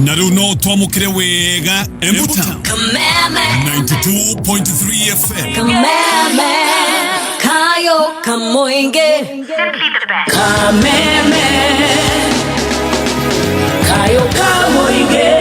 Na rĩu no twamũkĩre wega Embu Town 92.3 FM. Kameme kayo kamoinge Kameme kayo kamoinge.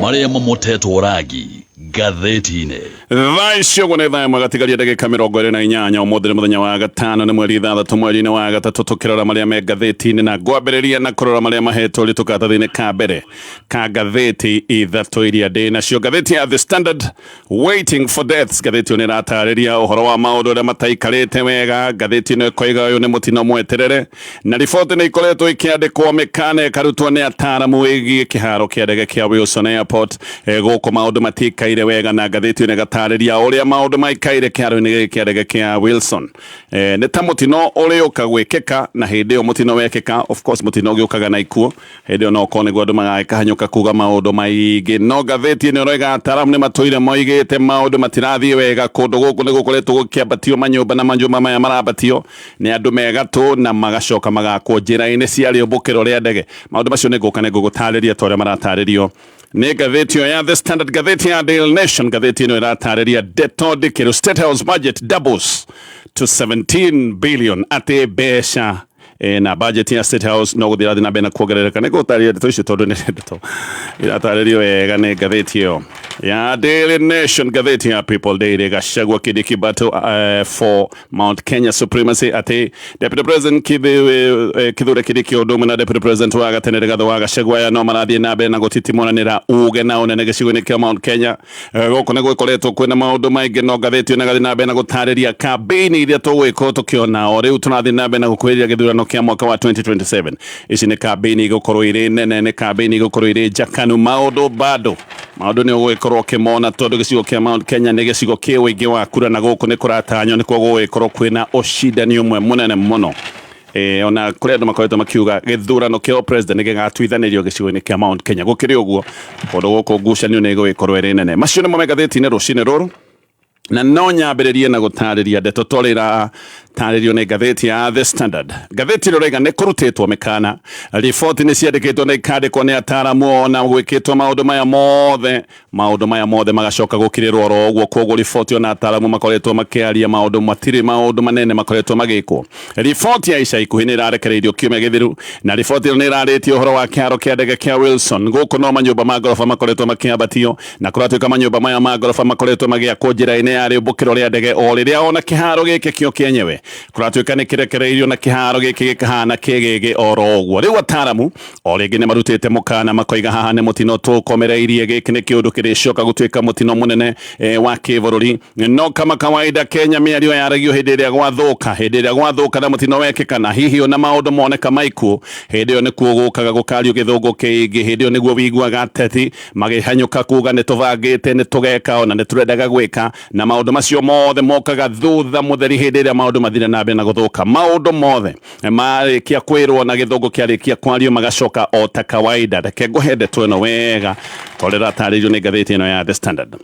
Marĩa mamotetwo rangi ngathĩti-inĩ. Thaa icio ũguo nĩ thaa ĩmwe gatigaria ndagĩka 28. Ũmũthĩ nĩ mũthenya wa gatano, nĩ mweri 6 mweri-inĩ wa gatatũ. Tũkĩrora marĩa me ngathĩti-inĩ na ngwambĩrĩria na kũrora marĩa mahetwo ũritũ karatathi-inĩ ka mbere ka ngathĩti ithatũ iria ndĩ nacio. Ngathĩti ya The Standard, "Waiting for Deaths", ngathĩti ĩyo nĩ ĩratarĩria ũhoro wa maũndũ ũrĩa mataikarĩte wega. Ngathĩti ĩno ĩkoiga ũyũ nĩ mũtino mweterere, na riboti nĩ ikoretwo ikĩandĩkwo, mĩkana ĩkarutwo nĩ ataaramu ĩgiĩ kĩharo kĩa ndege kĩa Wilson Airport. Gũkũ maũndũ matikaire wega, na ngathĩti ĩno ĩgatarĩria ũrĩa maũndũ maikaire kĩharo-inĩ gĩkĩ kĩa ndege kĩa Wilson. Nĩ ta mũtino ũrĩũka gwĩkĩka, na hĩndĩ ĩyo mũtino wekĩka, of course mũtino ũgĩũkaga na ikuũ, hĩndĩ ĩyo no ũkorwo nĩguo andũ magagĩkahanyũka kuga maũndũ maingĩ. No ngathĩti ĩno ĩroiga ataaramu nĩ matũire moigĩte maũndũ matirathiĩ wega kũndũ gũkũ. Nĩ gũkoretwo gũkĩambatio manyũmba, na manyũmba maya marambatio nĩ andũ megatũ na magacoka magakwo njĩra-inĩ cia rĩũmbũkĩro rĩa ndege. Maũndũ macio nĩ ngũka nĩ ngũgũtarĩria ta ũrĩa maratarĩrio nĩ ngathĩti ĩyo ya The Standard. Ngathĩti ya Daily Nation, ngathĩti ĩno ĩratarĩria ndeto ndikĩru, "State House budget doubles to 17 billion", atĩ mbeca na budget ya State House no gũthiĩ ĩrathiĩ na mbere na kuongerereka. Nĩ ngũtarĩria ndeto icio tondũ nĩ ndeto iratarĩrio wega nĩ ngathĩti ĩyo ya Daily Nation. Ngathĩti ya People Daily, "Gachagua Kindiki battle for Mount Kenya supremacy", atĩ Deputy President Kithure Kindiki ũndũ ũmwe na Deputy President wa gatene Rigathĩ wa Gachagua aya no marathiĩ na mbere na gũtitimonanĩra uge na ũnene gĩcigo-inĩ kĩa Mount Kenya. Gũkũ nĩ gwĩkoretwo kwĩna maũndũ maingĩ, no ngathĩti ĩno ĩgathiĩ na mbere na gũtarĩria kambĩini iria tũgwĩkorwo tũkĩona o rĩu tũrathiĩ na mbere na gũkuhĩrĩria gĩthurano kĩa mwaka wa 2027. Ici nĩ kambĩini igũkorwo irĩ nene, nĩ kambĩini igũkorwo irĩ njakanu. Maũndũ bado maũndũ nĩ ũgũgĩkorwo ũkĩmona, tondũ gĩcigo kĩa Mount Kenya nĩ gĩcigo kĩ ũingĩ wa kura, na gũkũ nĩ kũratanywo nĩkuo gũgũgĩkorwo kwĩna ũcindani ũmwe mũnene mũno. Ona kũrĩ andũ makoretwo makiuga gĩthurano kĩa president nĩ gĩgatuithanĩrio gĩcigo-inĩ kĩa Mount Kenya. Gũkĩrĩ ũguo, kũndũ gũkũ ngucanio nĩ ĩgũgĩkorwo ĩrĩ nene. Macio nĩmo me ngathĩti-inĩ rũcinĩ rũrũ, na no nyambĩrĩrie na gũtarĩria ndeto torĩa iratarĩrio nĩ ngathĩti ya The Standard. Ngathĩti ĩno ĩrauga nĩ kũrutĩtwo mĩkana, riboti nĩ ciandĩkĩtwo na ikandĩkwo nĩ ataaramu, ona gwĩkĩtwo maũndũ maya mothe, maũndũ maya mothe magacoka gũkirĩrwo oro ũguo. Koguo riboti ona ataaramu makoretwo makĩaria, maũndũ matirĩ maũndũ manene makoretwo magĩkwo. Riboti ya ica ikuhĩ nĩ ĩrarekereirio kiumia gĩthiru, na riboti ĩno nĩ ĩrarĩtie ũhoro wa kĩharo kĩa ndege kĩa Wilson. Gũkũ no manyũmba ma ngoroba makoretwo makĩambatio, na kũratuĩka manyũmba maya ma ngoroba makoretwo magĩakwo njĩra-inĩ ya rĩũmbũkĩro rĩa ndege, o rĩrĩa ona kĩharo gĩkĩ kĩo kĩenyewe kũratuĩka nĩ kĩrekereirio, na kĩharo gĩkĩ gĩkahana kĩgĩgĩ oro ũguo. Rĩu ataaramu o rĩngĩ nĩ marutĩte mũkana, makoiga haha nĩ mũtino tũkomereirie, gĩkĩ nĩ kĩũndũ kĩrĩcoka gũtuĩka mũtino mũnene wa kĩbũrũri. No kama kawaida Kenya, mĩario yaragio hĩndĩ ĩrĩa gwathũka, hĩndĩ ĩrĩa gwathũka na mũtino wekĩka, na hihi ona maũndũ moneka maikuũ, hĩndĩ ĩyo nĩkuo gũkaga gũkario gĩthũngũ kĩingĩ. Hĩndĩ ĩyo nĩguo wiguaga ateti magĩhanyũka kuga nĩ tũbangĩte, nĩ tũgeka, ona nĩ tũrendaga gwĩka, na maũndũ macio mothe mokaga thutha mũtheri, hĩndĩ ĩrĩa maũndũ mathire na mbere na gũthũka. Maũndũ mothe marĩkia kwĩrwo na gĩthũngũ kĩarĩkia kwario, magacoka o ta kawaida. Reke ngũhe ndeto ĩno wega tondũ ĩratarĩrio nĩ ngathĩti ĩno ya The Standard.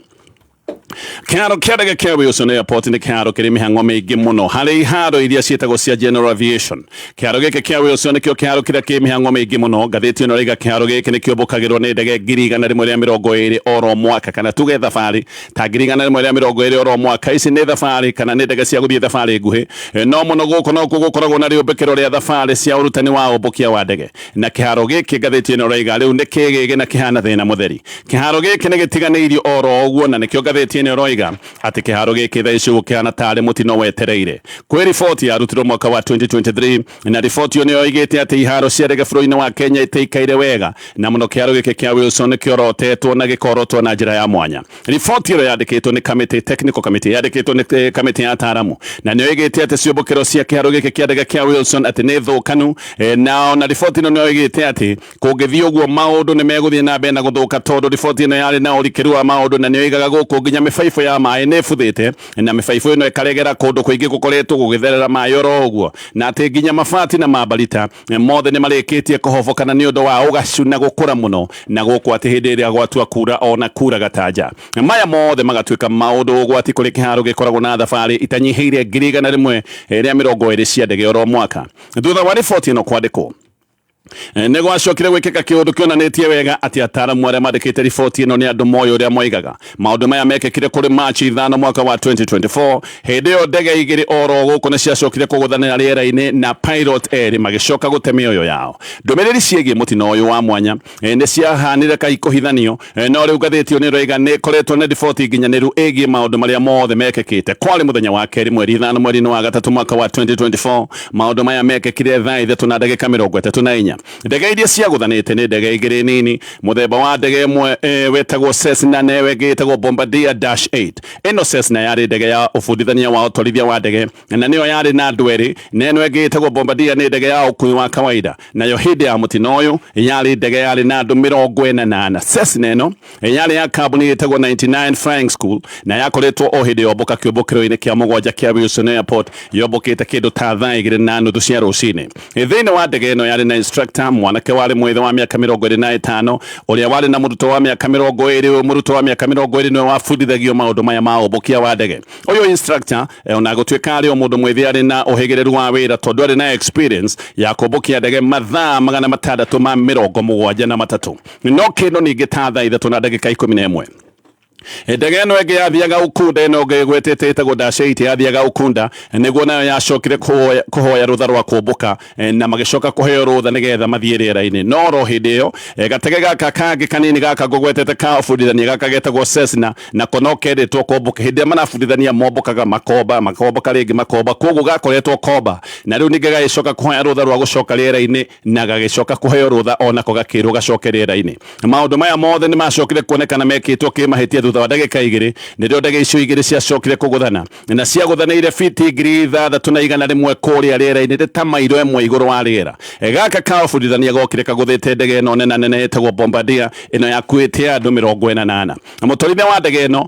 Kĩharo kĩa ndege kĩa Wilson Airport nĩ kĩharo kĩrĩ mĩhang'o mĩingĩ mũno harĩ iharo iria ciĩtagwo cia general aviation. Kĩharo gĩkĩ kĩa Wilson nĩkĩo kĩharo kĩrĩa kĩ mĩhang'o mĩingĩ mũno. Ngathĩti ĩno ĩraiga kĩharo gĩkĩ nĩ kĩũmbũkagĩrwo nĩ ndege 120,000 oro mwaka, kana tuge thabarĩ ta 120,000 oro mwaka. Ici nĩ thabarĩ kana nĩ ndege cia gũthiĩ thabarĩ nguhĩ. No mũno gũkũ nokuo gũkoragwo na rĩũmbĩkĩro rĩa thabarĩ cia ũrutani wa ũmbũkia wa ndege, na kĩharo gĩkĩ, ngathĩti ĩno ĩraiga, rĩu nĩ kĩgĩgĩ na kĩhana thĩna mũtheri. Kĩharo gĩkĩ nĩ gĩtiganĩirio oro ũguo, na nĩkĩo ngathĩti ĩno ĩroiga atĩ kĩharo gĩkĩ thaa ici gũkĩhana tarĩ mũtino wetereire. Kwĩ riboti yarutirwo mwaka wa 2023, na riboti ĩyo nĩyo yoigĩte atĩ iharo cia ndege bũrũri-inĩ wa Kenya itiikaire wega, na mũno kĩharo gĩkĩ kĩa Wilson kĩorotetwo na gĩkorotwo na njĩra ya mwanya. Riboti ĩyo yandĩkĩtwo nĩ kamĩtĩ, technical committee, yandĩkĩtwo nĩ kamĩtĩ ya ataaramu, na nĩyo ĩgĩte atĩ ciũmbũkĩro cia kĩharo gĩkĩ kĩa ndege kĩa Wilson atĩ nĩ thũkanu. Na ona riboti ĩno nĩyo ĩgĩte atĩ kũngĩthiĩ ũguo maũndũ nĩ megũthiĩ na mbere na gũthũka, tondũ riboti ĩno yarĩ na ũrikĩru wa maũndũ, na nĩyo igaga gũkũ nginya mĩbaibũ ya maĩ nĩ ĩbuthĩte, na mĩbaibũ ĩno ĩkaregera kũndũ kũingĩ gũkoretwo gũgĩtherera maĩ oro ũguo, na atĩ nginya mabati na mambarita mothe nĩ marĩkĩtie kũhobokana nĩ ũndũ wa ũgacu na gũkũra mũno, na gũkũ atĩ hĩndĩ ĩrĩa gwatua kura ona kura gatanja. Maya mothe magatuĩka maũndũ ũgwati kũrĩ kĩharo gĩkoragwo na thabarĩ itanyihĩire 120,000 cia ndege oro mwaka. Thutha wa riboti ĩno kwandĩkwo, Nĩ gwacokire gwĩkĩka kĩũndũ kĩonanĩtie wega atĩ ataaramu arĩa mandĩkĩte riboti ĩno nĩ andũ moĩ ũrĩa moigaga. Maũndũ maya mekĩkire kũrĩ Machi 5 mwaka wa 2024. Hĩndĩ ĩyo ndege igĩrĩ oro gũkũ nĩ ciacokire kũgũthanĩra rĩera-inĩ na pilot erĩ magĩcoka gũte mĩoyo yao. Ndũmĩrĩri ciĩgiĩ mũtino ũyũ wa mwanya nĩ ciahanire kai kũhithanio, no rĩu ngathĩti ĩyo nĩ ĩroiga nĩ ĩkoretwo na riboti nginyanĩru ĩgiĩ maũndũ marĩa mothe mekĩkĩte. Kwarĩ mũthenya wa kerĩ mweri 5 mweri-inĩ wa gatatũ mwaka wa 2024. Maũndũ maya mekĩkire thaa 3 na ndagĩka 34. Ndege iria ciagũthanĩte nĩ ndege igĩrĩ nini, mũthemba wa ndege ĩmwe wetagwo Cessna na ĩyo ĩngĩ ĩtagwo Bombardier Dash 8. Ĩno Cessna yarĩ ndege ya ũbundithania wa ũtwarithia wa ndege na nĩyo yarĩ na andũ erĩ, na ĩno ĩngĩ ĩtagwo Bombardier nĩ ndege ya ũkui wa kawaida, nayo hĩndĩ ya mũtino ũyũ yarĩ ndege yarĩ na andũ 44. Cessna ĩno yarĩ ya kambuni ĩtagwo 99 Flying School na yakoretwo o hĩndĩ yombũka kĩũmbũkĩro-inĩ kĩa mũgwanja kĩa Wilson Airport, yombũkĩte kĩndũ ta thaa 2:30 cia rũcinĩ. Thĩinĩ wa ndege ĩno yarĩ na instructor mwanake warĩ mwĩthĩ wa mĩaka 25 ũrĩa warĩ na mũrutwo wa mĩaka 20. Mũrutwo wa mĩaka 20 nĩwe wabundithagio maũndũ maya ma ũmbũkia wa ndege. Ũyũ instructor ona gũtuĩka arĩ o mũndũ mwĩthĩ arĩ na ũhĩgĩrĩru wa wĩra tondũ arĩ na experience ya kũmbũkia ndege mathaa 673. No kĩndũ ningĩ ta thaa 3:11 ndege ĩno ĩngĩ yathiaga Ukunda, ĩno ĩngĩ ĩgwetete ĩtagwo Dash 8 yathiaga Ukunda, nĩguo nayo yacokire kũhoya rũtha rwa kũmbũka, na magĩcoka kũheo rũtha nĩgetha mathiĩ rĩera-inĩ. No ro hĩndĩ ĩyo gatege gaka kangĩ kanini gaka ngũgwetete ka ũbundithania gaka getagwo Cessna nako no kendĩtwo kũmbũka. Hĩndĩ ĩrĩa marabundithania mombũkaga makomba makomboka rĩngĩ makomba, koguo gakoretwo komba, na rĩu ningĩ gagĩcoka kũhoya rũtha rwa gũcoka rĩera-inĩ na gagĩcoka kũheo rũtha onako gakĩrwo gacoke rĩera-inĩ. Maũndũ maya mothe nĩ macokire kuonekana mekĩtwo kĩmahĩtia thutha wa ndagĩka 2 nĩrĩo ndege icio igĩrĩ ciacokire kũgũthana, na ciagũthanĩire fiti 6100 kũrĩa rĩera-inĩ nĩ ta mairo 1 igũrũ wa rĩera. Gaka ka ũbundithania gokire kagũthĩte ndege ĩno nene nene ĩtagwo Bombardier ĩno yakuĩte andũ 48. Mũtwarithia wa ndege ĩno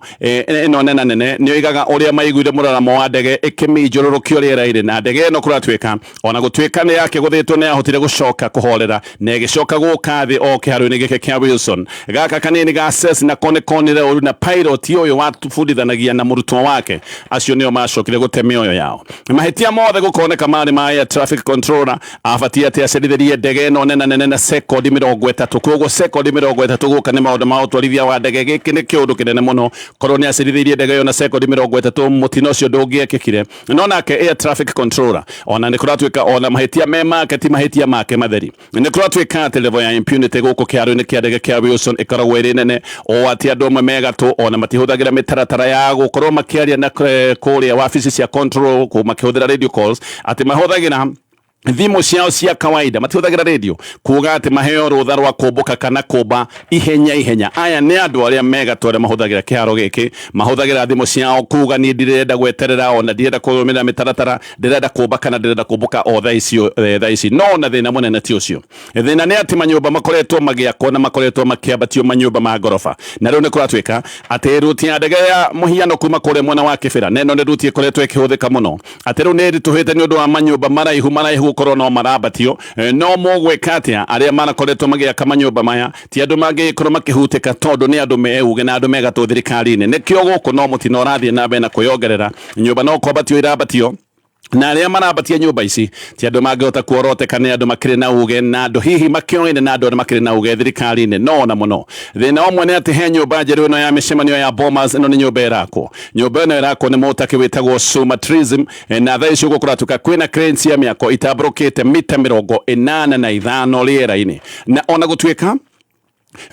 ĩno nene nene nĩ oigaga ũrĩa maiguire mũraramo wa ndege ĩkĩminjũrũrũkio rĩera-inĩ, na ndege ĩno kũratuĩka ona gũtuĩka nĩ yakĩgũthĩtwo nĩ yahotire gũcoka kũhorera na ĩgĩcoka gũka thĩ o kĩharo-inĩ gĩkĩ kĩa Wilson. Gaka kanini ga Cessna ko nĩ konire ũru na pilot ũyũ wabundithanagia na mũrutwo wake, acio nĩo macokire gũte mĩoyo yao. Mahĩtia mothe gũkoneka marĩ ma air traffic controller, abatie atĩ acerithĩrie ndege ĩno nene nene na sekondi 30. Koguo sekondi 30 gũka nĩ maũndũ ma ũtwarithia wa ndege. Gĩkĩ nĩ kĩũndũ kĩnene mũno, korwo nĩ acerithĩirie ndege ĩyo na sekondi 30 mũtino ũcio ndũngĩekĩkire. No nake air traffic controller ona nĩ kũratuĩka ona mahĩtia me make ti mahĩtia make matheri. Nĩ kũratuĩka atĩ level ya impunity gũkũ kĩharo-inĩ kĩa ndege kĩa Wilson ĩkoragwo ĩrĩ nene, o atĩ andũ amwe megatũ ona matihũthagĩra mĩtaratara ya gũkorwo makĩaria na kũrĩa wabici cia control makĩhũthĩra radio calls, atĩ mahũthagĩra thimũ ciao cia kawaida, matihũthagĩra radio kuga atĩ maheo rũtha rwa kũmbũka kana kũmba ihenya ihenya. Aya nĩ andũ arĩa megatũ arĩa mahũthagĩra kĩharo gĩkĩ, mahũthagĩra thimũ ciao kuga niĩ ndirenda gweterera, ona ndirenda kũrũmĩrĩra mĩtaratara, ndĩrenda kũmba kana ndĩrenda kũmbũka o thaa ici thaa ici. No na thĩna mũnene ti ũcio, thĩna nĩ atĩ manyũmba makoretwo magĩakwo na makoretwo makĩambatio manyũmba ma ngoroba, na rĩu nĩ kũratuĩka atĩ ruti ya ndege ya mũhiano kuma kũrĩa mwena wa Kĩbĩra, na ĩno nĩ ruti ĩkoretwo ĩkĩhũthĩka mũno, atĩ rĩu nĩ ĩritũhĩte nĩ ũndũ wa manyũmba maraihu maraihu gũkorwo no marambatio. No mũgwĩka atĩa arĩa marakoretwo magĩaka manyũmba maya? Ti andũ mangĩgĩkorwo makĩhutĩka tondũ nĩ andũ meuge na andũ megatũ thirikari-inĩ. Nĩkĩo gũkũ no mũtino ũrathiĩ na mbere na kwĩyongerera, nyũmba no kwambatio irambatio, na arĩa marambatia nyũmba ici ti andũ mangĩhota kuoroteka, nĩ andũ makĩrĩ na uge na andũ hihi makĩoine na andũ arĩa makĩrĩ na uge thirikari-inĩ. No ona mũno thĩna ũmwe nĩ atĩ he nyũmba njerũ ĩno ya mĩcemanio ya Bomas, ĩno nĩ nyũmba ĩrakwo. Nyũmba ĩno ĩrakwo nĩ mũtaki wĩtagwo Sumatrism, na thaa ici ũguo kũratuĩka kwĩna crane cia mĩako itambũrũkĩte mita 85 rĩera-inĩ, na ona gũtuĩka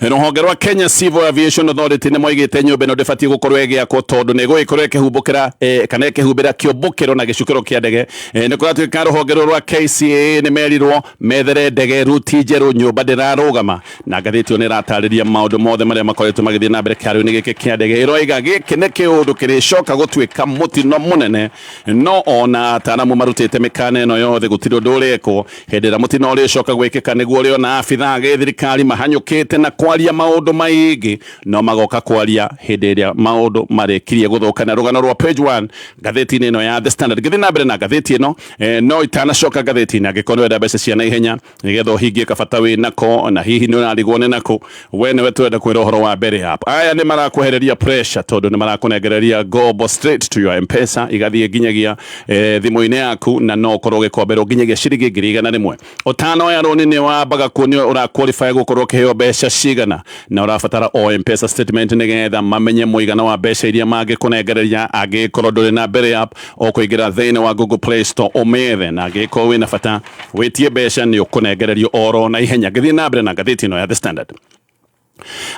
rũhonge rwa Kenya Civil Aviation Authority nĩ moigĩte nyũmba ĩno ndĩbatiĩ gũkorwo ĩgĩakwo tondũ nĩ ĩgũgĩkorwo ĩkĩhumbũkĩra kana ĩkĩhumbĩra kĩũmbũkĩro na gĩcukĩro kĩa ndege. Nĩ kũratuĩka rũhonge rũrũ rwa KCAA nĩ merirwo methere ndege ruti njerũ, nyũmba ndĩrarũgama. Na ngathĩti ĩyo nĩ ĩratarĩria maũndũ mothe marĩa makoretwo magĩthiĩ na mbere kĩharo-inĩ gĩkĩ kĩa ndege. Ĩroiga gĩkĩ nĩ kĩũndũ kĩrĩcoka gũtuĩka mũtino mũnene, no ona ataaramu marutĩte mĩkana ĩno yothe gũtirĩ ũndũ ũrekwo. Hĩndĩ ĩrĩa mũtino ũrĩcoka gwĩkĩka nĩguo ũrĩona abithaa gĩthirikari mahanyũkĩte na kana kwaria maũndũ maingĩ, no magoka kwaria hĩndĩ ĩrĩa maũndũ marĩkirie gũthũka. Na rũgano rwa page 1 ngathĩti-inĩ ĩno ya The Standard. Ngĩthiĩ na mbere na ngathĩti ĩno, no itanacoka ngathĩti-inĩ, angĩkorwo nĩ wenda mbeca cia naihenya nĩgetha ũhingie kabata wĩ nako na hihi nĩ ũrarigwo nĩ nako, we nĩwe twenda kwĩra ũhoro wa mbere app. Aya nĩ marakwehereria pressure tondũ nĩ marakũnengereria ngombo straight to your M-Pesa, igathiĩ nginyagia thimũ-inĩ yaku, na no ũkorwo ũgĩkomberwo nginyagia ciringi 100,000. Ũtanoya rũni nĩ wambaga kuonio ũra qualify gũkorwo ũkĩheo mbeca cigana, na ũrabatara o M-Pesa statement nĩgetha mamenye mũigana wa mbeca iria mangĩkũnengereria. Angĩkorwo ndũrĩ na mbere app, ũkũingĩra thĩinĩ wa Google Play Store ũmĩethe, na angĩkorwo wĩna bata wĩtie mbeca nĩ ũkũnengererio oro na ihenya. Ngĩthiĩ na mbere na ngathĩti ĩno ya The Standard,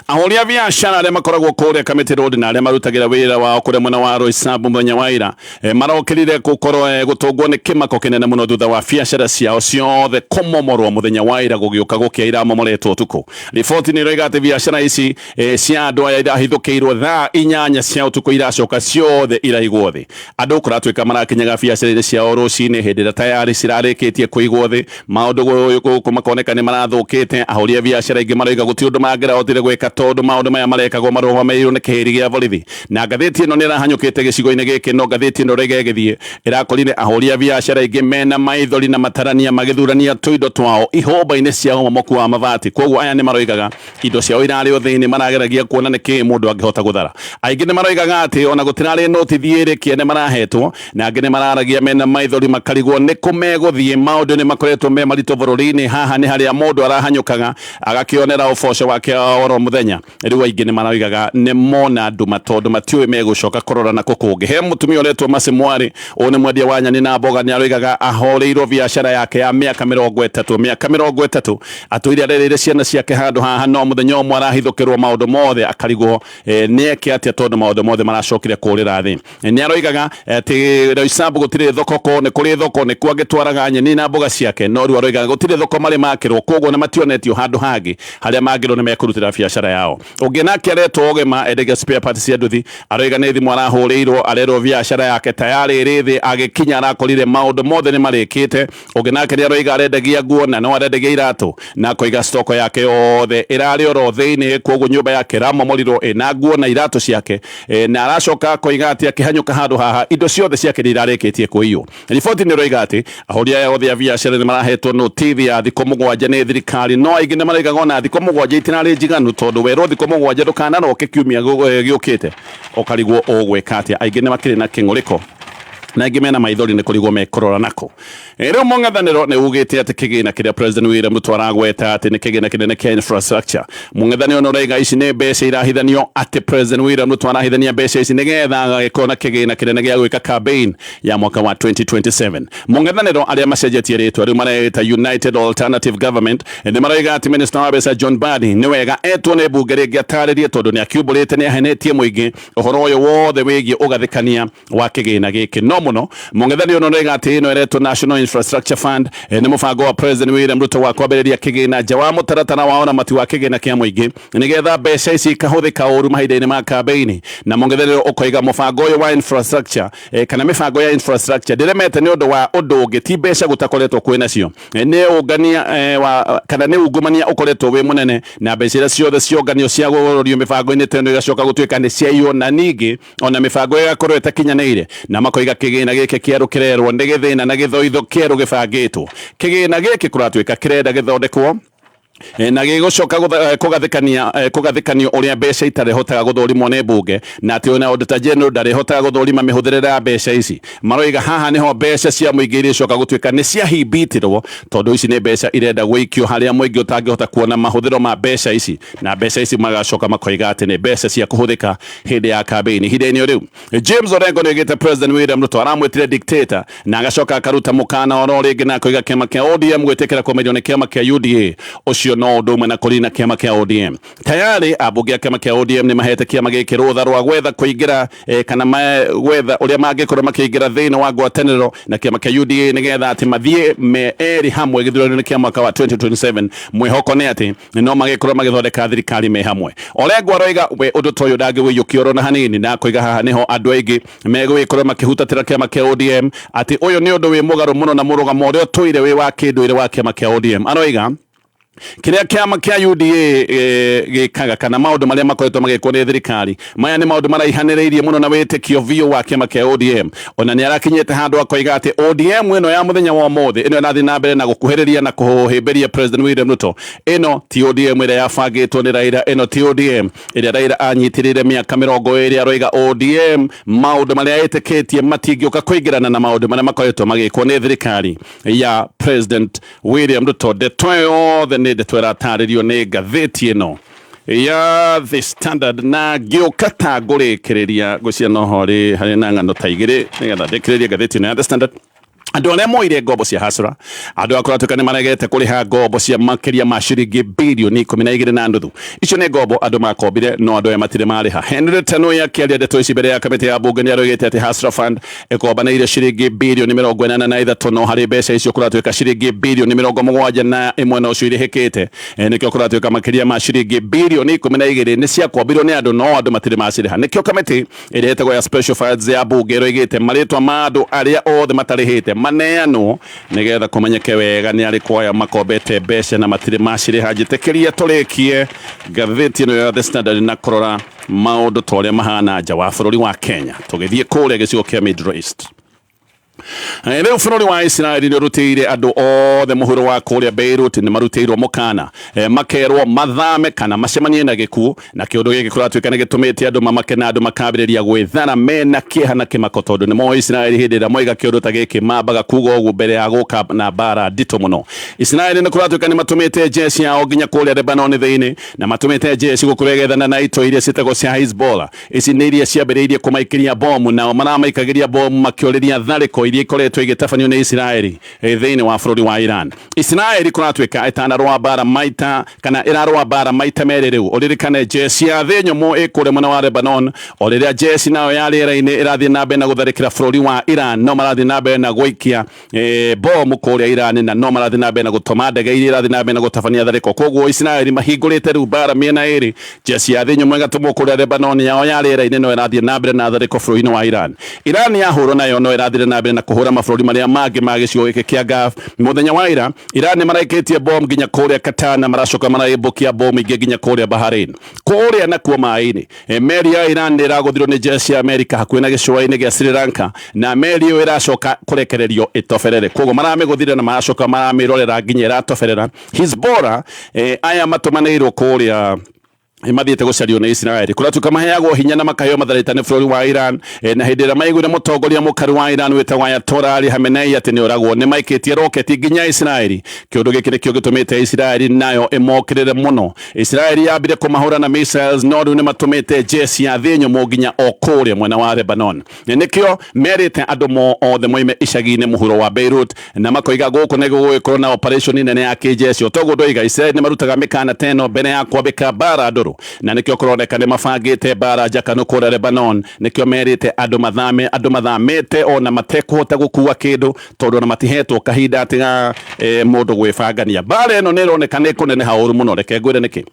ahũri a biacara arĩa makoragwo kũrĩa Kamĩtĩ Road na arĩa marutagĩra wĩra wao kũrĩa mwena wa Roysambu mũthenya wa ira, marokĩrire gũkorwo gũtũngwo nĩ kĩmako kĩnene mũno thutha wa biacara ciao ciothe kũmomorwo mũthenya wa ira, gũgĩũka gũkĩa iramomoretwo ũtukũ. Riboti nĩ ĩroiga atĩ biacara ici cia andũ aya irahithũkĩirwo thaa 8 cia ũtukũ, iracoka ciothe iraigwo thĩ. Andũ kũratuĩka marakinyaga biacara-inĩ ciao rũcinĩ hĩndĩ ĩrĩa tayari cirarĩkĩtie kũigwo thĩ, maũndũ gũkũ makoneka nĩ marathũkĩte. Ahũri a biacara aingĩ maroiga gũtirĩ ũndũ mangĩrahotire gwĩka tondũ maũndũ maya marekagwo marũgamĩrĩirwo nĩ kĩhĩri gĩa borithi. Na ngathĩti ĩno nĩ ĩrahanyũkĩte gĩcigo-inĩ gĩkĩ, no ngathĩti ĩno rĩga ĩgĩthiĩ ĩrakorire ahũri a biacara aingĩ mena maithori na matarania magĩthurania tũindo twao ihũmba-inĩ cia ũmomoku wa mabati. Koguo aya nĩ maroigaga indo ciao irarĩ o thĩinĩ, marageragia kuona nĩ kĩĩ mũndũ angĩhota gũthara. Aingĩ nĩ maroigaga atĩ ona gũtirarĩ notithi ĩrĩ kĩene marahetwo, na angĩ nĩ mararagia mena maithori makarigwo nĩ kũ megũthiĩ. Maũndũ nĩ makoretwo me maritũ bũrũri-inĩ. Haha nĩ harĩa mũndũ arahanyũkaga agakĩonera ũboco wake oro mũthenya. Rĩu aingĩ nĩ maroigaga nĩ mona nduma tondũ matiũĩ megũcoka kũrora nako kũngĩ. He mũtumia ũretwo Mercy Mwari, ũyũ nĩ mwendia wa nyeni na mboga, nĩ aroigaga ahoreirwo biacara yake ya mĩaka 30, mĩaka 30 atũire arereire ciana ciake handũ haha, no mũthenya ũmwe arahithũkĩrwo maũndũ mothe akarigwo nĩ eke atĩa tondũ maũndũ mothe maracokire kũrĩra thĩ. Nĩ aroigaga atĩ Roysambu gũtirĩ thoko, ko nĩ kũrĩ thoko nĩkuo angĩtwaraga nyeni na mboga ciake, no rĩu aroigaga gũtirĩ thoko marĩ makĩrwo, koguo na mationetio handũ hangĩ harĩa mangĩrwo nĩ mekũrutĩra biacara yao. Ũngĩ nake aretwo Ũgema, endagia spare parts cia nduthi, aroiga nĩ thimũ arahũrĩirwo arerwo biacara yake tayarĩ ĩrĩ thĩ, agĩkinya arakorire maũndũ mothe nĩ marĩkĩte. Ũngĩ nake nĩ aroiga arendagia nguo na no arendagia iratũ, na akoiga stoko yake yothe ĩrarĩ oro thĩinĩ, koguo nyũmba yake ĩramomorirwo ĩna nguo na iratũ ciake, na aracoka akoiga atĩ akĩhanyũka handũ haha indo ciothe ciake nĩ irarĩkĩtie kũiywo. Riboti nĩ ĩroiga atĩ ahũri aya othe a biacara nĩ marahetwo notithi ya thikũ 7 nĩ thirikari, no aingĩ nĩ maroigaga ona thikũ 7 itirarĩ njiganu tondũ werwo thikũ 7 ndũkanaroke kiumia gĩũkĩte ũkarigwo ũgwĩka atĩa. Aingĩ nĩ makĩrĩ na kĩng'ũrĩko na aingĩ mena maithori nĩ kũrigwo mekũrora nako. Rĩu mũng'ethanĩro nĩ ugĩte atĩ kĩgĩna kĩrĩa President William Ruto aragweta atĩ nĩ kĩgĩna kĩnene kĩa infrastructure. Mũng'ethanĩro nĩ ũraiga ici nĩ mbeca irahithanio, atĩ President William Ruto arahithania mbeca ici nĩgetha agagĩkorwo na kĩgĩna kĩnene gĩa gwĩka campaign ya mwaka wa 2027. Mũng'ethanĩro arĩa macenjetie rĩtwa rĩu mareita United Alternative Government nĩ maroiga atĩ Minister wa mbeca John Mbadi nĩ wega etwo nĩ mbunge rĩngĩ atarĩrie, tondũ nĩ akiumbũrĩte nĩ ahenetie mũingĩ ũhoro ũyũ wothe wĩgiĩ ũgathĩkania wa kĩgĩna gĩkĩ. No mũno mũng'ethanĩro nĩ ũroiga atĩ ĩno ĩretwo National Infrastructure Fund nĩ mũbango wa President William Ruto wa kwambĩrĩria kĩgĩna nja wa mũtaratara wa ũramati wa kĩgĩna kĩa mũingĩ nĩgetha mbeca ici ikahũthĩka ũru mahinda-inĩ ma kambeini. Na mũng'ethanĩro ũkoiga mũbango ũyũ wa infrastructure, kana mĩbango ya infrastructure ndĩremete nĩ ũndũ wa ũndũ ũngĩ, ti mbeca gũtakoretwo kwĩ nacio, nĩ ũngania wa kana nĩ ungumania ũkoretwo wĩ mũnene, na mbeca iria ciothe cionganio cia gũrorio mĩbango-inĩ ta ĩno igacoka gũtuĩka nĩ ciaiywo, na ningĩ ona mĩbango ĩgakorwo ĩtakinyanĩire. Na makoiga kĩgĩna gĩkĩ kĩerũ kĩrerwo nĩ gĩthĩna na gĩthoitho kĩerũ gĩbangĩtwo. Kĩgĩna gĩkĩ kũratuĩka kĩrenda gĩthondekwo na gĩgũcoka kũgathĩkanio ũrĩa mbeca itarĩhotaga gũthũrimwo nĩ mbunge, na atĩ ona Auditor General ndarĩhotaga gũthũrima mĩhũthĩrĩre ya mbeca ici. Maroiga haha nĩho mbeca cia mũingĩ irĩcoka gũtuĩka nĩ ciahimbitĩrwo, tondũ ici nĩ mbeca irenda gũikio harĩa mũingĩ ũtangĩhota kuona mahũthĩro ma mbeca ici, na mbeca ici magacoka makoiga atĩ nĩ mbeca cia kũhũthĩka hĩndĩ ya campaign. Ihinda-inĩ o rĩu James Orengo nĩ oigĩte President William Ruto aramwĩtire dictator, na agacoka akaruta mũkana oro rĩngĩ na akoiga kĩama kĩa ODM gwĩtĩkĩra kũmerio nĩ kĩama kĩa UDA ũcio no ũndũ ũmwe na kũrina kĩama kĩa ODM. Tayari ambunge a kĩama kĩa ODM nĩ mahete kĩama gĩkĩ rũtha rwa gwetha kũingĩra, kana gwetha ũrĩa mangĩkorwo makĩingĩra thĩinĩ wa ngwatanĩro na kĩama kĩa UDA nĩgetha atĩ mathiĩ me erĩ hamwe gĩthurano-inĩ kĩa mwaka wa 2027. Mwĩhoko nĩ atĩ no magĩkorwo magĩthondeka thirikari me hamwe. Orengo aroiga we ũndũ ta ũyũ ndangĩwĩiyũkia oro na hanini, na akoiga haha nĩho andũ aingĩ megũgĩkorwo makĩhutatĩra kĩama kĩa ODM, atĩ ũyũ nĩ ũndũ wĩ mũgarũ mũno na mũrũgamo ũrĩa ũtũire wĩ wa kĩndũire wa kĩama kĩa ODM. Aroiga Kĩrĩa kĩama kĩa UDA gĩkaga kana maũndũ marĩa makoretwo magĩkwo nĩ thirikari maya nĩ maũndũ maraihanĩrĩirie mũno na wĩtĩkio biũ wa kĩama kĩa ODM. Ona nĩ arakinyĩte handũ akoiga atĩ ODM ĩno ya mũthenya wa ũmũthĩ ĩno ĩrathiĩ na mbere na gũkuhĩrĩria na kũhĩmbĩria President William Ruto, ĩno ti ODM ĩrĩa yabangĩtwo nĩ Raila, ĩno ti ODM ĩrĩa Raila anyitĩrĩire mĩaka 20. Aroiga ODM maũndũ marĩa ĩtĩkĩtie matingĩũka kũingĩrana na maũndũ marĩa makoretwo magĩkwo nĩ thirikari ya President William Ruto. Ndeto ĩyo yothe nĩ ndeto ĩratarĩrio nĩ ngathĩti ĩno ya The Standard. Na ngĩũka ta ngũrĩkĩrĩria ngwĩciria no ho rĩ harĩ na ng'ano ta igĩrĩ nĩgetha ndĩkĩrĩrie ngathĩti ĩno ya The Standard. Andũ arĩa moire ngombo cia hasra, andũ a kũratuĩka nĩ maregete kũrĩha ngombo cia makĩria ma ciringi birioni 12.5. Icio nĩ ngombo andũ makombire, no andũ aya matirĩ marĩha. Henry Tanui akĩaria ndeto ici mbere ya kamĩtĩ ya bunge nĩ aroigĩte atĩ Hustler Fund ĩkombanĩire ciringi birioni 83, no harĩ mbeca icio kũratuĩka ciringi birioni 71 nocio irĩhĩkĩte. Nĩkĩo kũratuĩka makĩria ma ciringi birioni 12 nĩ ciakombirwo nĩ andũ, no andũ matirĩ macirĩha. Nĩkĩo kamĩtĩ ĩrĩa ĩtagwo ya Special Funds ya bunge ĩroigĩte marĩtwa ma andũ arĩa othe matarĩhĩte maneanwo nĩgetha kũmenyeke wega nĩ arĩkũ aya makombete mbeca na matirĩ macirĩha. Njĩtĩkĩria tũrĩkie ngathĩti ĩno ya The Standard na kũrora maũndũ ta ũrĩa mahana nja wa bũrũri wa Kenya, tũgĩthiĩ kũrĩa gĩcigo kĩa Middle East. Rĩu bũrũri wa Isiraeli nĩ ũrutĩire andũ othe mũhuro wa kũrĩa Beirut, nĩ marutĩirwo mũkana, makerwo mathame kana macemanie na gĩkuũ. Na kĩũndũ gĩkĩ kũratuĩka nĩ gĩtũmĩte andũ mamake na andũ makambĩrĩria gwĩthara mena kĩeha na kĩmako, tondũ nĩ moĩ Isiraeli hĩndĩ ĩrĩa moiga kĩũndũ ta gĩkĩ mambaga kuga ũguo mbere ya gũka na mbara nditũ mũno. Isiraeli nĩ kũratuĩka nĩ matũmĩte jeshi yao nginya kũrĩa Lebanon thĩinĩ, na matũmĩte jeshi gũkorwo ĩgethana na itoi iria ciĩtagwo cia Hezbollah. Ici nĩ iria ciambĩrĩirie kũmaikĩria bomu, nao maramaikagĩria bomu makĩũrĩria tharĩko iria ikoretwo igĩtabanio nĩ Isiraeli thĩinĩ wa bũrũri wa Iran. Isiraeli kũratuĩka ĩtanarũa mbara maita kana ĩrarũa mbara maita merĩ rĩu. Ũririkane jeshi ya thĩ nyũmũ ĩ kũrĩa mwena wa Lebanon, o rĩrĩa jeshi nayo ya rĩera-inĩ ĩrathiĩ na mbere na gũtharĩkĩra bũrũri wa Iran. No marathiĩ na mbere na gũikia bomu kũrĩa Iran, na no marathiĩ na mbere na gũtũma ndege iria irathiĩ na mbere na gũtabania tharĩko. Koguo Isiraeli mahingũrĩte rĩu mbara mĩena ĩrĩ, jeshi ya thĩ nyũmũ ĩgatũmwo kũrĩa Lebanon, yao ya rĩera-inĩ no ĩrathiĩ na mbere na tharĩko bũrũri-inĩ wa Iran. Iran yahũrwo nayo no ĩrathire na mbere na kũhũra mabũrũri marĩa mangĩ ma gĩcigo gĩkĩ kĩa Gulf. Mũthenya wa ira, Iran nĩ maraikĩtie bomu nginya kũrĩa Qatar, na maracoka maraĩmbũkia bomu ingĩ nginya kũrĩa Bahrain. Kũrĩa nakuo maĩ-inĩ, meri ya Iran nĩ ĩragũthirwo nĩ jeshi ya Amerika hakuhĩ na gĩcũa-inĩ gĩa Sri Lanka, na meri ĩyo ĩracoka kũrekererio ĩtoberere. Koguo maramĩgũthire na maracoka maramĩrorera nginya ĩratoberera. Hezbollah aya matũmanĩirwo kũrĩa mathiĩte gũcario nĩ Isiraeli, kũratuĩka maheagwo hinya na makaheo matharaita nĩ bũrũri wa Iran. Na hĩndĩ ĩrĩa maiguire mũtongoria mũkaru wa Iran wĩtagwo Ayatollah Ali Khamenei atĩ nĩ oragwo, nĩ maikĩtie roketi nginya Isiraeli. Kĩũndũ gĩkĩ nĩkĩo gĩtũmĩte Isiraeli nayo ĩmokĩrĩre mũno. Isiraeli yambire kũmahũra na missiles, no rĩu nĩ matũmĩte jeshi ya thĩ nyũmũ nginya o kũrĩa mwena wa Lebanon. Nĩkĩo merĩte andũ mo othe moime icagi-inĩ mũhuro wa Beirut, na makoiga gũkũ nĩ gũgũgĩkorwo na operation nene ya kĩjeshi. O toguo ndoiga, Isiraeli nĩ marutaga mĩkana ta ĩno mbere ya kwambĩka mbara ndũrũ, na nĩkĩo kũroneka nĩ mabangĩte mbara njakanu kũrĩa Lebanon. Nĩkĩo merĩte andũ mathame, andũ mathamĩte ona matekũhota gũkua kĩndũ, tondũ ona matihetwo kahinda atĩ ga mũndũ gwĩbangania. Mbara ĩno nĩ ĩroneka nĩ ĩkũneneha ũru mũno. Reke ngwĩre nĩkĩ.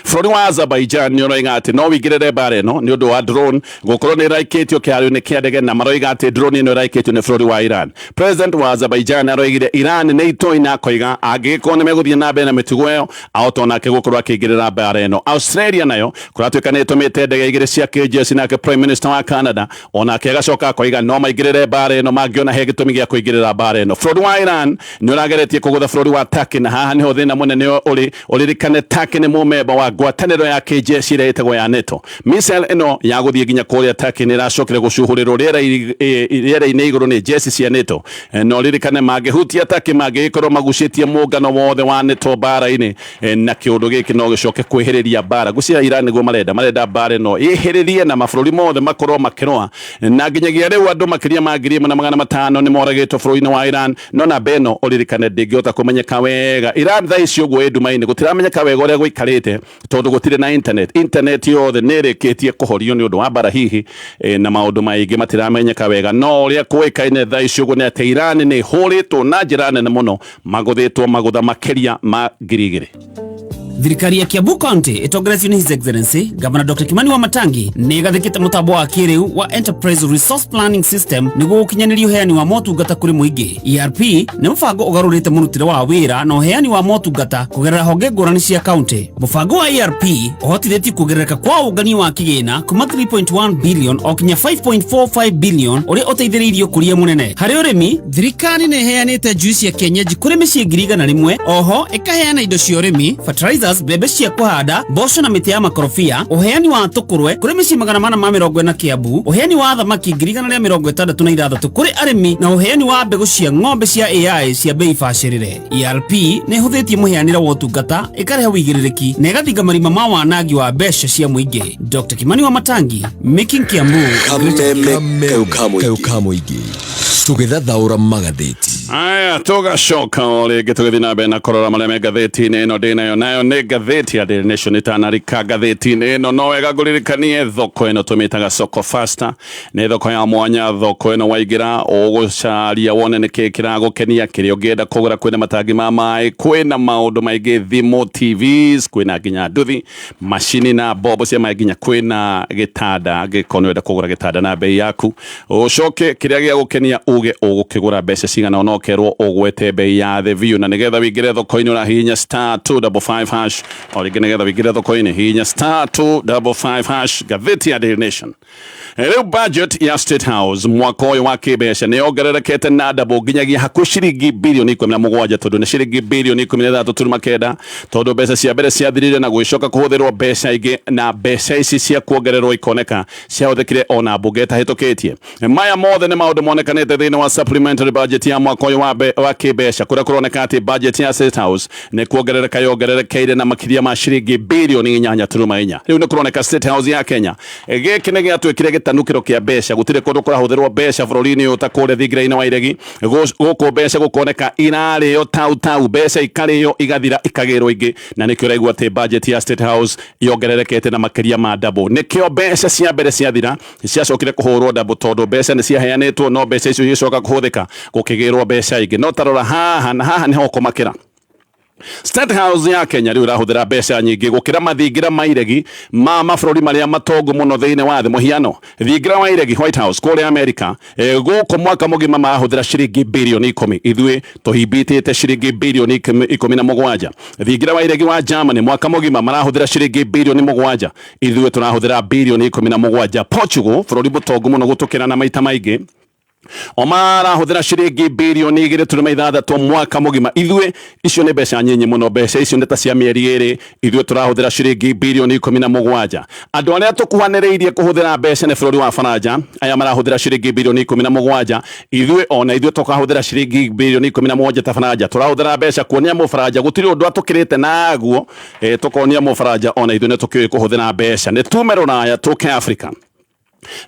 Bũrũri wa Azerbaijan nĩ ũroiga atĩ no wĩingĩrĩre mbara ĩno nĩ ũndũ wa drone gũkorwo nĩ ĩraikĩtio kĩharo-inĩ kĩa ndege, na maroiga atĩ drone ĩno ĩraikĩtio nĩ bũrũri wa Iran. President wa Azerbaijan aroigire Iran nĩ itoi, na akoiga angĩgĩkorwo nĩ megũthiĩ na mbere na mĩtugo ĩyo, ahota onake gũkorwo akĩingĩrĩra mbara ĩno. Australia nayo kũratuĩka nĩ ĩtũmĩte ndege igĩrĩ cia kĩjeshi, nake Prime Minister wa Canada onake agacoka akoiga no maingĩrĩre mbara ĩno mangĩona he gĩtũmi gĩa kũingĩrĩra mbara ĩno. Bũrũri wa Iran nĩ ũrageretie kũgũtha bũrũri wa Turkey, na haha nĩho thĩna mũnene ũrĩ. Ũririkane Turkey nĩ mũmemba wa ngwatanĩro ya kĩjeshi ĩrĩa ĩtagwo ya NATO. Missile ĩno ya gũthiĩ nginya kũrĩa Turkey nĩ ĩracokire gũcuhũrĩrwo rĩera-inĩ igũrũ nĩ jeshi cia NATO. Na ũririkane mangĩhutia Turkey mangĩgĩkorwo magucĩtie mũngano wothe wa NATO mbara-inĩ, na kĩũndũ gĩkĩ no gĩcoke kwĩhĩrĩria mbara. Ngwĩciria Iran nĩguo marenda mbara ĩno ĩhĩrĩrie na mabũrũri mothe makorwo makĩrũa. Na nginyagia rĩu andũ makĩria ma 1500 nĩ moragĩtwo bũrũri-inĩ wa Iran, no namba ĩno ũririkane ndĩngĩhota kũmenyeka wega. Iran thaa ici ũguo ĩ nduma-inĩ, gũtiramenyeka wega ũrĩa gũikarĩte tondũ gũtirĩ na internet. Internet yothe nĩ ĩrĩkĩtie kũhorio nĩ ũndũ wa mbara hihi, na maũndũ maingĩ matiramenyeka wega. No ũrĩa kũĩkaine thaa ici ũguo nĩ atĩ Iran nĩ ĩhũrĩtwo na njĩra nene mũno, magũthĩtwo magũtha makĩria ma 2000. Thirikari ya Kiambu County ĩtongoretio nĩ His Excellency Governor Dr. Kimani Wamatangi nĩ ĩgathĩkĩte mũtambo wa kĩrĩu wa Enterprise Resource Planning System nĩguo gũkinyanĩria ũheani wa motungata kũrĩ mũingĩ. ERP nĩ mũbango ũgarũrĩte mũrutĩre wa wĩra na ũheani wa motungata kũgerera honge ngũrani cia county. Mũbango wa ERP ũhotithĩtie kuongerereka kwa ũngania wa kĩgĩna kuma 3.1 billion o kinya 5.45 billion ũrĩa ũteithĩrĩirie ũkũria mũnene harĩ ũrĩmi. Thirikari nĩ ĩheanĩte njui cia kienyeji kũrĩ mĩciĩ 100,000. Oho ĩkaheana indo cia ũrĩmi, fertilizers, mbembe cia kũhanda, mboco na mĩtĩ ya makorobia, ũheani wa tũkũrwe kũrĩ mĩciĩ 440 Kiambu, ũheani wa thamaki 166,000 kũrĩ arĩmi na ũheani wa mbegũ cia ng'ombe cia AI cia bei bacĩrĩre. ERP nĩ ĩhũthĩtie mũheanĩre wa ũtungata, ĩkarehe ũigĩrĩrĩki na ĩgathinga marima ma wanangi wa mbeca cia mũingĩ. Dr. Kimani Wamatangi, making Kiambu Kameme kau ka mũingĩ tũgĩthathaũra magathĩti. Aya, tũgacoka o rĩngĩ tũgĩthiĩ na mbere na kũrora marĩa me ngathĩti-inĩ ĩno ndĩ nayo. Nayo nĩ ngathĩti ya Daily Nation ĩtanarika ngathĩti-inĩ ĩno. No wega ngũririkanie thoko ĩno tũmĩtaga Soko Faster, nĩ thoko ya mwanya. Thoko ĩno waingĩra ũgũcaria wone nĩkĩ kĩragũkenia, kĩrĩa ũngĩenda kũgũra. Kwĩna matangi ma maĩ, kwĩna maũndũ maingĩ, thimũ, TVs, kwĩna nginya nduthi, macini na mbombo cia maĩ, nginya kwĩna gĩtanda angĩkorwo nĩ ũrenda kũgũra gĩtanda na bei yaku. Ũcoke kĩrĩa gĩa gũkenia uge ũgũkĩgũra mbeca cigana, ona ũkerwo ũgwete bei ya thĩ biũ. Na nĩgetha wĩingĩre thoko-inĩ ũrahihinya *255#. O rĩngĩ, nĩgetha wĩingĩre thoko-inĩ hihinya *255#. Ngathĩti ya Daily Nation. Rĩu budget ya State House mwaka ũyũ wa kĩmbeca nĩ yongererekete na double nginyagia hakuhĩ ciringi bilioni 17, tondũ nĩ ciringi bilioni 13.9, tondũ mbeca cia mbere ciathirire na gwĩcoka kũhũthĩrwo mbeca ingĩ, na mbeca ici cia kuongererwo ikoneka ciahũthĩkire ona mbunge ĩtahĩtũkĩtie. Maya mothe nĩ maũndũ monekanĩte thĩinĩ wa supplementary budget ya mwaka ũyũ wa kĩmbeca, kũrĩa kũroneka atĩ budget ya State House nĩ kuongerereka yongererekeire na makĩria ma ciringi bilioni 8.4. Rĩu nĩ kũroneka State House ya Kenya gĩkĩ nĩ gĩatuĩkire gĩtanukĩro kĩa mbeca. Gũtirĩ kũndũ kũrahũthĩrwo mbeca bũrũri-inĩ ũyũ ta kũrĩa thingira-inĩ wa iregi. Gũkũ mbeca gũkoneka irarĩo tau tau, mbeca ikarĩo igathira ikagĩrwo ingĩ, na nĩkĩo ũraigua atĩ budget ya State House yongererekete na makĩria ma double. Nĩkĩo mbeca cia mbere ciathira ciacokire kũhũrwo double, tondũ mbeca nĩ ciaheanĩtwo no mbeca icio igĩcoka kũhũthĩka gũkĩgĩrwo mbeca ingĩ. No tarora haha, na haha nĩho ũkũmakĩra. State House ya Kenya rĩu ĩrahũthĩra mbeca nyingĩ gũkĩra mathingira ma iregi ma mabũrũri marĩa matongu mũno thĩinĩ wa thĩ. Mũhiano, thingira wa iregi White House kũrĩa America, gũkũ mwaka mũgima marahũthĩra ciringi bilioni 10, ithuĩ tũhimbĩtĩte ciringi bilioni 17. Thingira wa iregi wa Germany mwaka mũgima marahũthĩra ciringi bilioni 7, ithuĩ tũrahũthĩra bilioni 17. Portugal, bũrũri mũtongu mũno gũtũkĩra na maita maingĩ, o marahũthĩra ciringi bilioni 2.6 mwaka mũgima, ithuĩ icio nĩ mbeca nyinyi mũno, mbeca icio nĩ ta cia mĩeri 2, ithuĩ tũrahũthĩra ciringi bilioni 17. Andũ arĩa tũkuhanĩrĩirie kũhũthĩra mbeca nĩ bũrũri wa Faranja, aya marahũthĩra ciringi bilioni 17, ithuĩ ona ithuĩ tũkahũthĩra ciringi bilioni 17 ta Faranja. Tũrahũthĩra mbeca kuonia mũfaranja gũtirĩ ũndũ atũkĩrĩte naguo, tũkonia mũfaranja ona ithuĩ nĩ tũkĩũĩ kũhũthĩra mbeca. Nĩ tume rũraya tũke Afrika.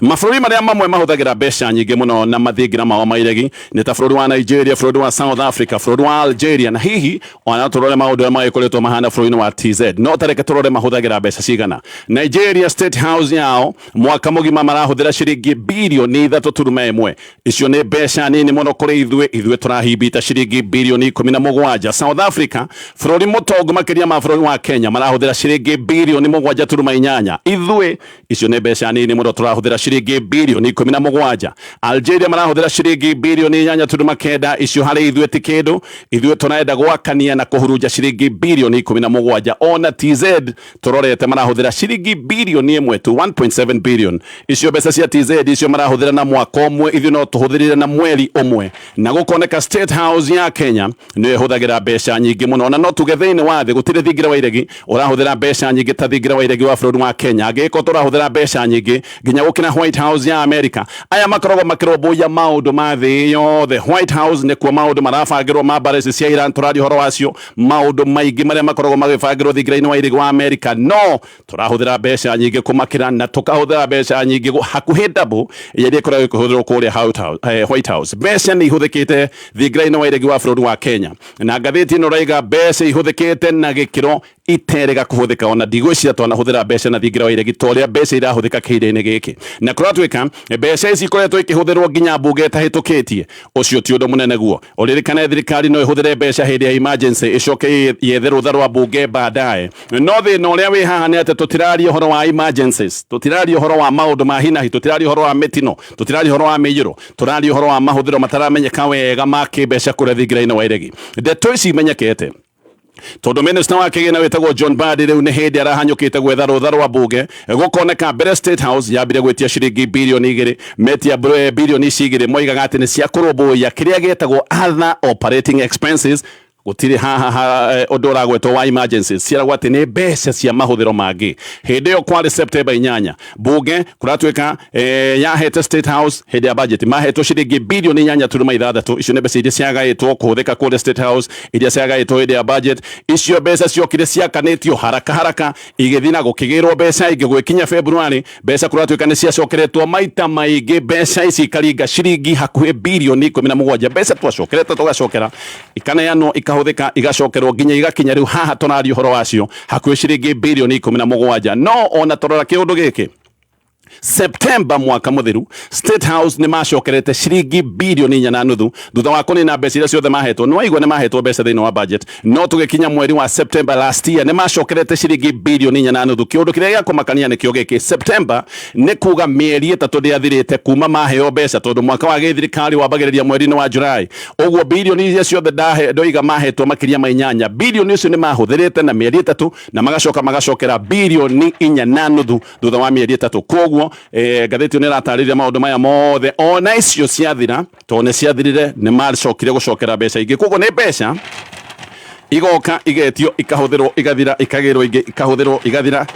Mabũrũri marĩa mamwe mahũthagĩra mbeca nyingĩ mũno na mathingira mao ma iregi nĩ ta bũrũri wa Nigeria, bũrũri wa South Africa, bũrũri wa Algeria, na hihi ona tũrore maũndũ arĩa magĩkoretwo mahana bũrũri-inĩ wa TZ. No tareke tũrore mahũthagĩra mbeca cigana. Nigeria, State House yao mwaka mũgima marahũthĩra ciringi bilioni 3.1. Icio nĩ mbeca nini mũno kũrĩ ithuĩ, ithuĩ tũrahimbita ciringi bilioni 17. South Africa, bũrũri mũtongu makĩria ma bũrũri wa Kenya, marahũthĩra ciringi bilioni 7.8, ithuĩ icio nĩ mbeca nini mũno, tũrahũthĩra ciringi bilioni 17. Algeria marahũthĩra ciringi bilioni 8.9, icio harĩ ithuĩ ti kĩndũ, ithuĩ tũrenda gwakania na kũhurunja ciringi bilioni 17. Ona TZ tũrorete marahũthĩra ciringi bilioni 1 tu, 1.7 billion. Icio mbeca cia TZ icio marahũthĩra na mwaka ũmwe, ithuĩ no tũhũthĩrire na mweri ũmwe. Na gũkoneka State House ya Kenya nĩyo ĩhũthagĩra mbeca nyingĩ mũno, na no tuge thĩinĩ wa thĩ gũtirĩ thingira wa iregi ũrahũthĩra mbeca nyingĩ ta thingira wa iregi wa bũrũri wa Kenya. Angĩgĩkorwo tũrahũthĩra mbeca nyingĩ nginya gũkĩra White House ya America, aya makoragwo makĩrũmbũiya maũndũ ma thĩ yothe. White House nĩkuo maũndũ marabangĩrwo ma mbara ici cia Iran, tũraria ũhoro wacio, maũndũ maingĩ marĩa makoragwo magĩbangĩrwo thingira-inĩ wa iregi wa America, no tũrahũthĩra mbeca nyingĩ kũmakĩra, na tũkahũthĩra mbeca nyingĩ hakuhĩ double ya iria ĩkoragwo ĩkĩhũthĩrwo kũrĩa White House. Mbeca nĩ ihũthĩkĩte thingira-inĩ wa iregi wa bũrũri wa Kenya, na ngathĩti ĩno ĩraiga mbeca ihũthĩkĩte na gĩkĩro Iterega kũhũthĩka, ona ndigwĩciria twanahũthĩra mbeca na thingira wa iregi ta ũrĩa mbeca irahũthĩka kĩhinda-inĩ gĩkĩ, na kũratuĩka mbeca ici ikoretwo ikĩhũthĩrwo nginya mbunge ĩtahĩtũkĩtie. Ũcio ti ũndũ mũnene guo. Ũririkane thirikari no ĩhũthĩre mbeca hĩndĩ ya emergency, ĩcoke yethe rũtha rwa mbunge baadaye. No thĩna ũrĩa wĩ haha nĩ atĩ tũtiraria ũhoro wa emergencies, tũtiraria ũhoro wa maũndũ ma hinahi, tũtiraria ũhoro wa mĩtino, tũtiraria ũhoro wa mĩiyũro, tũraria ũhoro wa mahũthĩro mataramenyeka wega ma kĩmbeca kũrĩa thingira-inĩ wa iregi. Ndeto ici imenyekete tondu minister wa kĩgĩna wĩtagwo John Mbadi rĩu nĩ hĩndĩ arahanyũkĩte gwetha rũtha rwa mbunge. Gũkoneka mbere State House yambire gwĩtia ciringi 2 birioni, metia 2 birioni ici moigaga atĩ nĩ cia kũrũmbũiya kĩrĩa gĩtagwo other operating expenses. Gũtirĩ haha ũndũ ũragwetwo wa emergencies, ciaragwo atĩ nĩ mbeca cia mahũthĩro mangĩ. Hĩndĩ ĩyo kwarĩ September 8, mbunge kũratuĩka yahete State House hĩndĩ ya budget mahetwo ciringi 8.6 birioni. Icio nĩ mbeca iria ciagaĩtwo kũhũthĩka kũrĩa State House, iria ciagaĩtwo hĩndĩ ya budget. Icio mbeca ciokire ciakanĩtio haraka haraka, igĩthiĩ na gũkĩgĩrwo mbeca ingĩ. Gwĩkinya February, mbeca kũratuĩka nĩ ciacokeretwo maita maingĩ. Mbeca ici ikaringa ciringi hakuhĩ 17 birioni. Mbeca twacokerete tũgacokera, ikaneanwo, ikahũthĩka, igacokerwo, nginya igakinya rĩu haha tũraria ũhoro wacio hakuhĩ ciringi 17 birioni. No ona tũrora kĩũndũ gĩkĩ, September mwaka mũthiru State House nĩ macokerete ciringi 4.5 birioni thutha wa kũnina mbeca iria ciothe mahetwo. Nĩ waigua nĩ mahetwo mbeca thĩinĩ wa budget, no tũgĩkinya mweri wa September last year nĩ macokerete ciringi 4.5 birioni. Kĩũndũ kĩrĩa gĩa kũmakania nĩkĩo gĩkĩ: September nĩ kuga mĩeri 3 ndĩathirĩte kuma maheo mbeca, tondũ mwaka wa gĩthirikari wambagĩrĩria mweri-inĩ wa July. Ũguo birioni iria ciothe ndoiga mahetwo makĩria ma 8 birioni ũcio nĩ mahũthĩrĩte na mĩeri 3, na magacoka magacokera 4.5 birioni thutha wa mĩeri 3. Koguo ngathĩti ĩyo nĩ ĩratarĩria maũndũ maya mothe. Ona icio ciathira, tondũ nĩ ciathirire, nĩ macokire gũcokera mbeca ingĩ. Koguo nĩ mbeca igoka, igetio, ikahũthĩrwo, igathira, ikagĩrwo ingĩ, ikahũthĩrwo, igathira.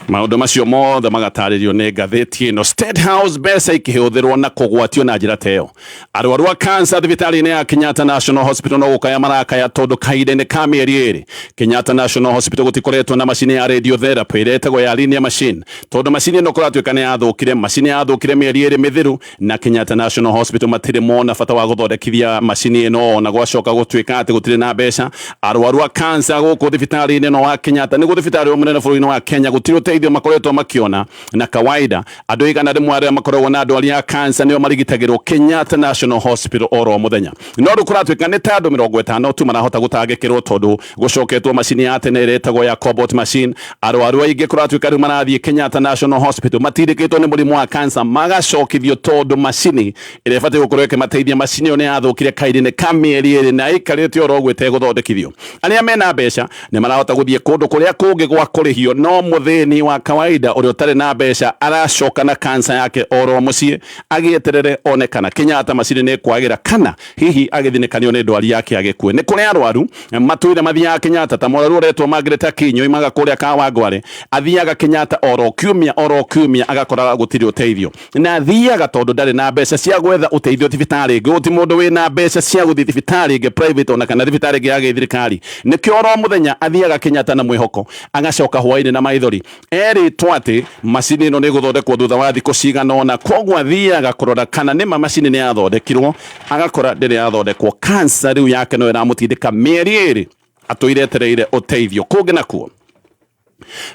Maũndũ macio mothe magatarĩrio nĩ ngathĩti ĩno. State House mbeca ikĩhũthĩrwo na kũgwatio na njĩra ta ĩyo. Arwaru a cancer thibitarĩ-inĩ ya Kenyatta National Hospital no gũkaya marakaya, tondũ kahinda-inĩ ka mĩeri 2 Kenyatta National Hospital gũtikoretwo na macini ya radiotherapy ĩrĩa ĩtagwo ya linear machine, tondũ macini ĩno kũratuĩka nĩ yathũkire. Macini yathũkire mĩeri 2 mĩthiru, na Kenyatta National Hospital matirĩ mona bata wa gũthondekithia macini ĩno, na gwacoka gũtuĩka atĩ gũtirĩ na mbeca. Arwaru a cancer gũkũ thibitarĩ-inĩ ĩno wa Kenyatta, nĩguo thibitarĩ ũrĩa mũnene bũrũri-inĩ wa Kenya, gũtirĩ ũteithio makoretwo makiona. Na kawaida andũ 100 arĩa makoragwo na ndwari ya cancer nĩo marigitagĩrwo Kenyatta National Hospital oro mũthenya, no rĩu kũratuĩka nĩ ta andũ 50 tu marahota gũtangĩkĩrwo, tondũ gũcoketwo macini ya tene ĩrĩa ĩtagwo ya cobalt machine. Arwaru aingĩ kũratuĩka rĩu marathiĩ Kenyatta National Hospital matindĩkĩtwo nĩ mũrimũ wa cancer, magacokithio tondũ macini ĩrĩa ĩbatiĩ gũkorwo ĩkĩmateithia, macini ĩyo nĩ yathũkire kahinda-inĩ ka mĩeri 2 na ĩikarĩte oro ũguo ĩtegũthondekithio. Arĩa mena mbeca nĩ marahota gũthiĩ kũndũ kũrĩa kũngĩ gwa kũrĩhio, no mũthĩni wa kawaida ũrĩa ũtarĩ na mbeca aracoka na cancer yake oro mũciĩ, agĩeterere one kana Kenyatta macini nĩ kwagĩra, kana hihi agĩthinĩkanio nĩ ndwari yake agĩkue. Nĩ kũrĩ arwaru matũire mathiaga Kenyatta, ta mũrwaru ũretwo Margaret Akinyi, oimaga kũrĩa Kawangware. Athiaga Kenyatta oro kiumia oro kiumia, agakora gũtirĩ ũteithio, na athiaga tondũ ndarĩ na mbeca cia gwetha ũteithio thibitarĩ ĩngĩ. Gũti mũndũ wĩna mbeca cia gũthiĩ thibitarĩ ĩngĩ private, ona kana thibitarĩ ĩngĩ ya gĩthirikari. Nĩkĩo oro mũthenya athiaga Kenyatta na mwĩhoko, agacoka hwainĩ na maithori, erĩtwo atĩ macini ĩno nĩ ĩgũthondekwo thutha wa thikũ cigana ũna. Koguo athiaga kũrora kana nĩma macini nĩ yathondekirwo, agakora ndĩrĩ yathondekwo. Cancer rĩu yake no ĩramũtindĩka mĩeri 2 atũire etereire ũteithio kũngĩ nakuo.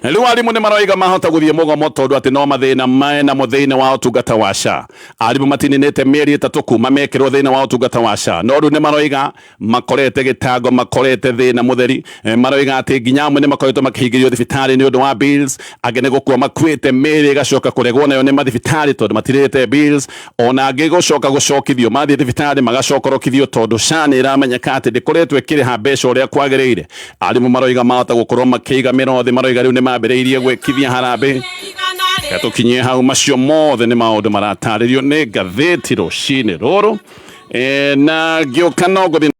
Rĩu arimũ nĩ maroiga mahota gũthiĩ mũgomo, tondũ atĩ no mathĩna menamo thĩinĩ wa ũtungata wa SHA. Arimũ matininĩte mĩeri 3 kuma mekĩrwo thĩinĩ wa ũtungata wa SHA, no rĩu nĩ maroiga makorete gĩtango, makorete thĩna mũtheri. Maroiga atĩ nginya amwe nĩ makoretwo makĩhingĩrio thibitarĩ nĩ ũndũ wa bills, angĩ nĩ gũkua makuĩte, mĩĩrĩ ĩgacoka kũregwo nayo nĩ mathibitarĩ tondũ matirĩte bills, ona angĩ gũcoka gũcokithio mathiĩ thibitarĩ magacokorokithio, tondũ SHA nĩ ĩramenyeka atĩ ndĩkoretwo ĩkĩrĩha mbeca ũrĩa kwagĩrĩire. Arimũ maroiga mahota gũkorwo makĩiga mĩro thĩ, maroiga rĩu nĩ mambĩrĩirie gwĩkithia harambĩ. Tũkinyie hau. Macio mothe nĩ maũndũ maratarĩrio nĩ ngathĩti rũcinĩ rũrũ. Na ngĩũka no ngũthiĩ.